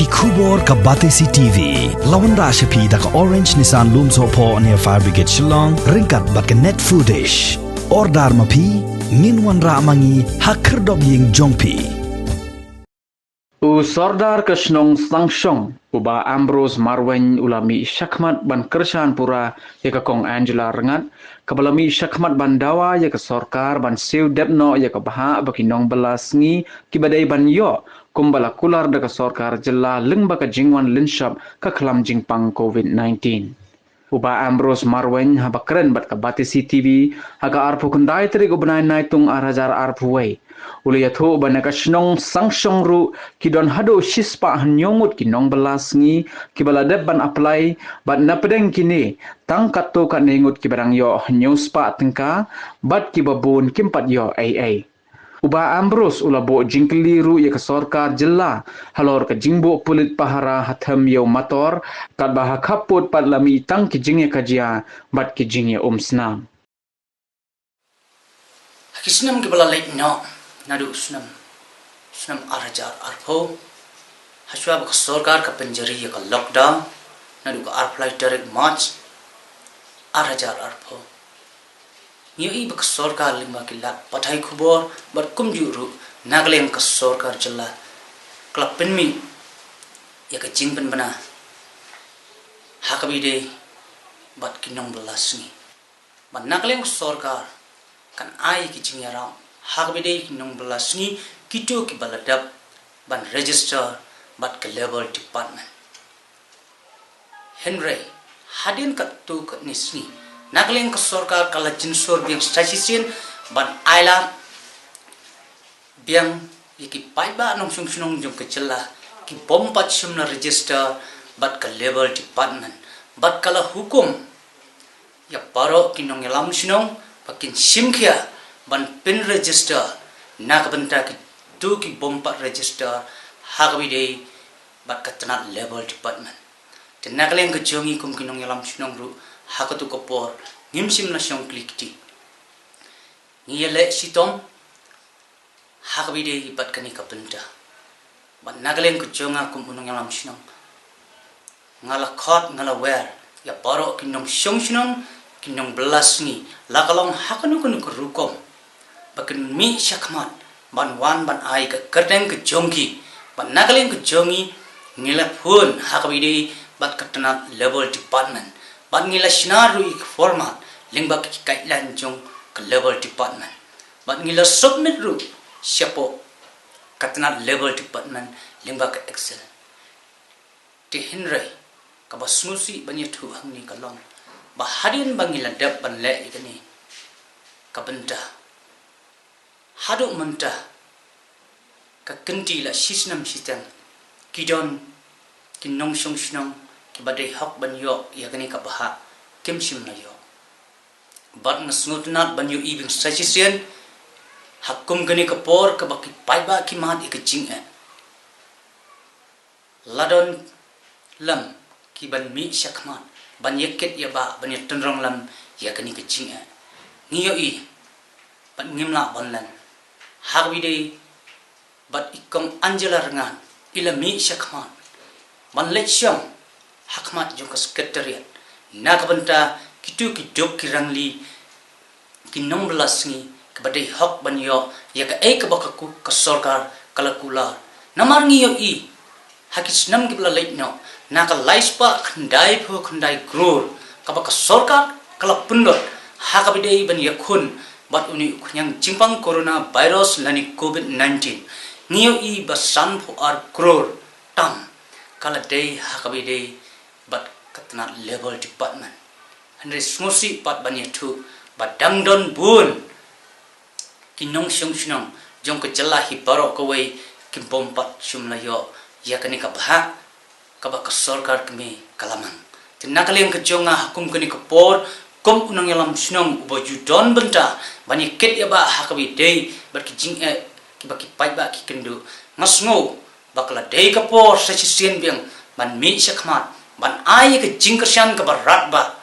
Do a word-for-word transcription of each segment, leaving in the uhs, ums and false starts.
Khubor ka Batesi T V la wanrah sha phi da ka Orange Nissan Lumsohphoh near Fire Brigade Shillong, ryngkat bad ka Net Foodish. Order ma phi, ngin wanrah ma ngi ha khyrdop ïing jong phi. U Sordar ka shnong Sangshong, u Bah Ambrose Marwein, u la mih shakhmat ban kyrshan pura ïa ka Kong Angela Rngat, kaba la mih shakhmat ban dawa ïa ka sorkar ban siew dep noh ïa ka bhah ba ki nongbylla sngi kiba dei ban ïoh, kumba la kular da ka sorkar jylla lyngba ka jingwan lynshop ka khlam jingpang COVID nineteen. U Bah Ambrose Marwein haba kren bad ka Batesi T V ha ka arphew khyndai tarik u bnai Naitung ar hajar arphew wei, u la ïathuh ba na ka shnong Sangshong ruh ki don haduh shispah hynñiew ngut ki nongbylla sngi kiba la dep ban apply, bad napdeng kine tang katto katne ngut kiba dang ïoh hynñiew spah tyngka, bad kiba bun kim pat ïoh ei ei. U Bah Ambrose u la buh jingkylli ruh ïa ka sorkar jylla halor ka jingbuh pulit pahara ha them ïew mator, katba ha khappud pat la mih tang ki jingïakajia bad ki jingïaumsnam. Ha ki snem kiba la leit noh, naduh u snem, snem ar hajar arphew, hashwa ba ka sorkar ka pynjari ïa ka lockdown naduh ka arphew lai tarik March ar hajar arphew, ngi ïohi ba ka sorkar lyngba ki lad pathai khubor bad kumjuh ruh na ka liang ka sorkar jylla ka la pynmih ïa ka jingpynbna ha kaba ïadei bad ki nongbylla sngi. Bad na ka liang ka sorkar kan ai ki jingïarap ha kaba ïadei ki nongbylla sngi, kito kiba la dep ban register bad ka Labour Department. Hynrei hadien katto katne sngi, na ka liang ka sorkar ka la jynsur biang sa shisien ban ailad biang ïa ki paidbah nongshong shnong jong ka jylla ki bym pat shym la register bad ka Labour Department, bad ka la hukum ïa baroh ki nongïalam shnong ba kin shim khia ban pynregister na ka bynta kito ki bym pat register ha kaba ïadei bad ka tnat Labour Department. Te na ka liang ka jong ngi kum ki nongïalam shnong ruh, ha kato ka por ngim shym la shong kli kti. Ngi ïaleh shitom ha kaba ïadei bad kane ka bynta. Bad na ka liang ka jong nga kum u nongïalam shnong, nga la khot, nga la wer ïa baroh ki nongshong shnong, ki nongbylla sngi, la ka long ha kano kano ka rukom, ba kin mih shakhmat ban wan ban ai ka kyrteng ka jong ki. Bad na ka liang ka jong ngi, ngi la phone ha kaba ïadei bad ka tnat Labour Department, bad ngi la shna ruh ïa ka format lyngba ki guideline jong ka Labour Department, bad ngi la submit ruh shapoh ka tnat Labour Department lyngba ka Excel. Te hynrei kaba sngewsih ban ïathuh hangne ka long ba hadien ba ngi la dep ban leh ïa kane ka bynta, haduh mynta ka kynti la shisnem shiteng, ki don ki nongshong shnong kiba dei hok ban ïoh ïa kane ka bhah kim shym la ïoh. Bad nga sngewtynnat ban ïohi biang sa shisien ha kum kane ka por kaba ki paidbah ki mad ïa ka jingeh, la don lem ki ban mih shakhmat ban ïakit ïabah, ban ïatynrong lem ïa kane ka jingeh. Ngi ïohi bad ngim lah ban len ha kaba ïadei bad i Kong Angela Rngat, i la mih shakhmat ban leit shong ha khmat jong ka Secretariat na ka bynta kito ki duk ki rangli, ki nongbylla sngi kiba dei hok ban ïoh ïa kaei kaba ka ku-, ka sorkar ka la kular. Namar ngi ïohi ha ki snem kiba la leit noh, na ka lai spah khyndai phew khyndai klur kaba ka sorkar ka la pynlut ha kaba ïadei ban ïakhun bad une u khñiang jingpang coronavirus lane COVID nineteen, ngi ïohi ba san phew ar klur tam ka la dei ha kaba ïadei bad ka tnat Labour Department. Hynrei sngewsih pat ban ïathuh ba dang don bun ki nongshong shnong jong ka jylla hi baroh kawei ki bym pat shym la ïoh ïa kane ka bhah kaba ka sorkar kmie ka la mang. Te na ka liang ka jong nga ha kum kane ka por, kum u nongïalam shnong uba ju don bynta ban ïakit ïabah ha kaba ïadei bad ki jingeh kiba ki paidbah ki kynduh, nga sngew ba ka la dei ka por sa shisien biang ban mih shakhmat ban ai ïa ka jingkyrshan kaba radbah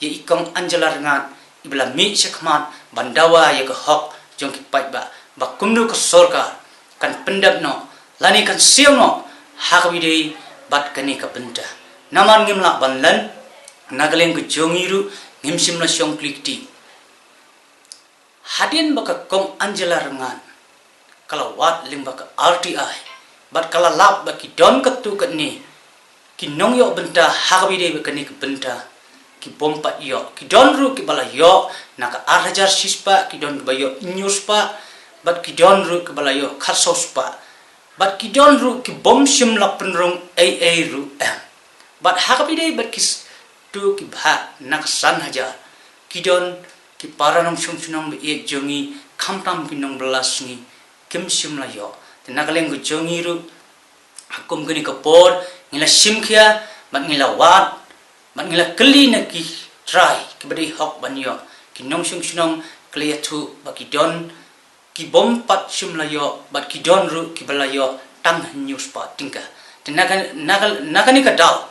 ïa i Kong Angela Rngat, iba la mih shakhmat ban dawa ïa ka hok jong ki paidbah, ba kumno ka sorkar kan pyndep noh lane kan siew noh Ha kaba ïadei bad kane ka bynta, namar ngim lah ban len, na ka liang ka jong ngi ruh ngim shym la shong kli kti. Hadien ba ka Kong Angela Ryngat ka la wad lyngba ka R T I bad ka la lap ba ki don katto katne ki nongïoh bynta ha kaba ïadei bad kane ka bynta, ki bym pat ïoh. Ki don ruh kiba la ïoh na ka ar hajar shispah, ki don kiba ïoh hynñiew spah, bad ki don ruh kiba la ïoh khatsaw spah, bad ki don ruh ki bym shym la pynrung ei ei ruh em. Bad ha kaba ïadei bad ki s-, tu ki bhah na ka san hajar, ki don ki para nongshong shnong ba ïeit jong ngi, khamtam ki nongbylla sngi, kim shym la ïoh. Te na ka liang ka jong ngi ruh, ha kum kane ka por, ngi la shim khia, bad ngi la wad, bad ngi la kylli na ki trai kiba dei hok ban ïoh. Ki nongshong shnong ki la ïathuh ba ki don ki bym pat shym la ïoh, bad ki don ruh kiba la ïoh tang hynñiew spah tyngka. Te na ka, na ka, na kane ka daw,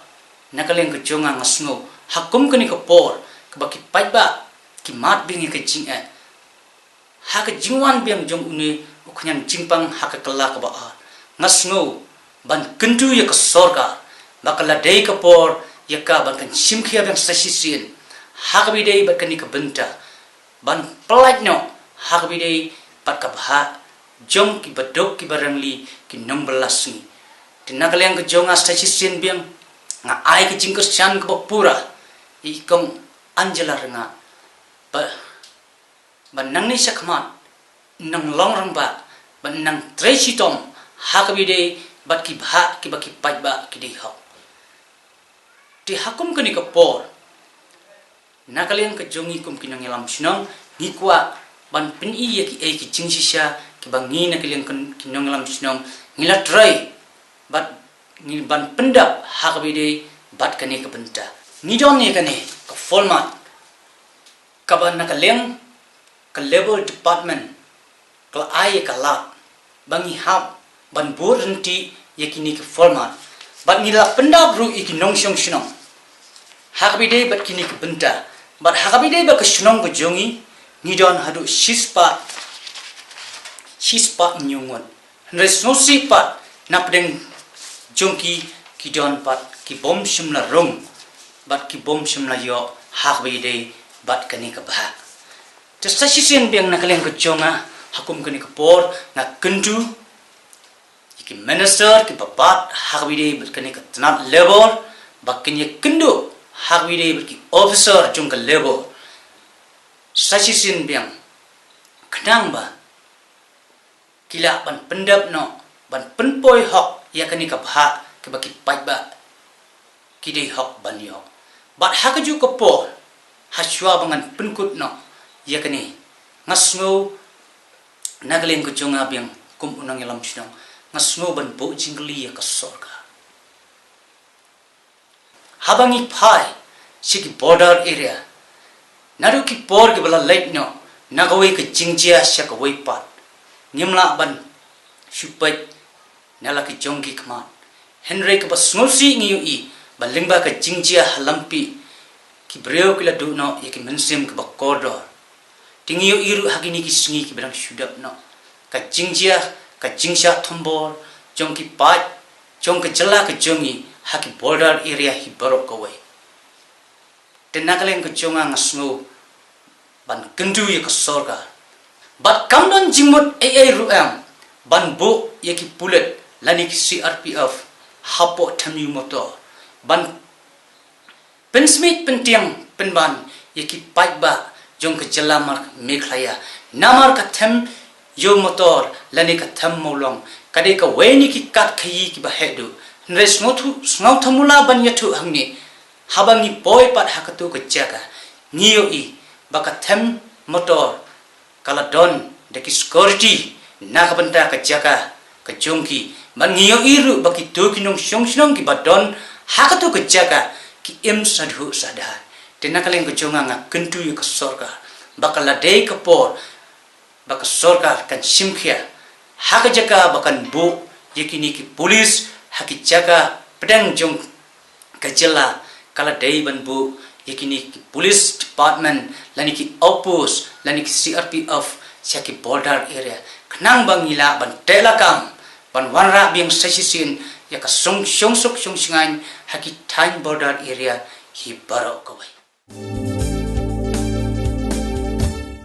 na ka liang ka jong nga, nga sngew, ha kum kane ka por kaba ki paidbah ki mad biang ïa ka jingeh, ha ka jingwan biang jong une u khñiang jingpang ha ka kylla kaba ar, nga sngew ban kyntu ïa ka sorkar ba ka la dei ka por ïa ka ban kan shim khia biang sa shisien ha kaba ïadei bad kane ka bynta, ban pyllait noh ha kaba ïadei bad ka bhah jong kiba duk kiba rangli, ki nongbylla sngi. Te na ka liang ka jong nga, sa shisien biang, nga ai ka jingkyrshan kaba pura ïa i Kong Angela Ryngat ba, ba nangne shakhmat nang long rangbah, ba nang trei shitom ha kaba ïadei bad ki bhah kiba ki paidbah ki dei hok. Te ha kum kane ka por, na ka liang ka jong ngi kum ki nongïalam shnong, ngi kwah ban pyni ïa kiei ki jingshisha kiba ngi na ka liang ki nongïalam shnong ngi la trei bad ngi ban pyndap ha kaba ïadei bad kane ka bynta. Ngi don ïa kane ka format kaba na ka liang ka Labour Department ka la ai ïa ka lad ba ngi hap ban bud ryntih ïa kine ki format, bad ngi la pyndap ruh ïa ki nongshong shnong ha kaba ïadei bad kine ki bynta. Bad ha kaba ïadei bad ka shnong ka jong ngi, ngi don haduh shispah, shispah hynñiew ngut. Hynrei sngewsih pat, na pdeng jong ki, ki don pat ki bym shym la rung bad ki bym shym la ïoh ha kaba ïadei bad kane ka bhah. Te sa shisien biang, na ka liang ka jong nga, ha kum kane ka por, nga kyntu ïa ki minister kiba bat ha kaba ïadei bad kane ka tnat Labour ba kin ïa kynduh ha kaba ïadei bad ki officer jong ka Labour, sa shisien biang, khnang ba ki lah ban pyndap noh, ban pynpoi hok ïa kane ka bhah kaba ki paidbah ki dei hok ban ïoh. Bad ha kajuh ka por, ha shuwa ba ngan pynkut noh ïa kane, nga sngew, na ka liang ka jong nga biang kum u nongïalam shnong, nga sngew ban buh jingkylli ïa ka sorkar. Haba ngi phai sha ki border area, naduh ki por kiba la leit noh na kawei ka jingjia sha kawei pat, ngim lah ban shu peit na la ki jong ki khmat. Hynrei kaba sngewsih, ngi ïohi ba lyngba ka jingjia ha Lampi, ki briew ki la duh noh ïa ki mynsiem kiba kordor. Te ngi ïohi ruh ha kine ki sngi kiba dang shu dep noh, ka jingjia, ka jingshah thombor jong ki paid jong ka jylla ka jong ngi ha ki border area hi baroh kawei. Te na ka liang ka jong nga, nga sngew ban kyntu ïa ka sorkar, bad kam don jingmut ei ei ruh em, ban buh ïa ki pulit lane ki C R P F hapoh them ïew motor, ban pynsmit pyntieng pynban ïa ki paidbah jong ka jylla mar Meghalaya. Namar ka them ïew motor lane ka them mawlong ka dei kawei na ki kat khaïi kiba heh duh. Hynrei sngewthuh, sngewthuh mula ban ïathuh hangne, haba ngi poi pat ha kato ka jaka, ngi ïohi ba ka them motor ka la don da ki security na ka bynta ka jaka ka jong ki. Bad ngi ïohi ruh ba kito ki nongshong shnong kiba don ha kato ka jaka ki im sadhuh sadai. Te na ka liang ka jong nga, nga kyntu ïa ka sorkar ba ka la dei ka por ba ka sorkar kan shim khia ha ka jaka ba kan buh ïa kine ki pulit ha ki jaka pdeng jong ka jylla, ka la dei ban buh ïa kine ki police department lane ki outpost lane ki C R P F sha ki border area, khnang ba ngi lah ban teh lakam, ban wanrah biang sa shisien ïa ka sung shong suk shong shngaiñ ha ki thaiñ border area hi baroh kawei.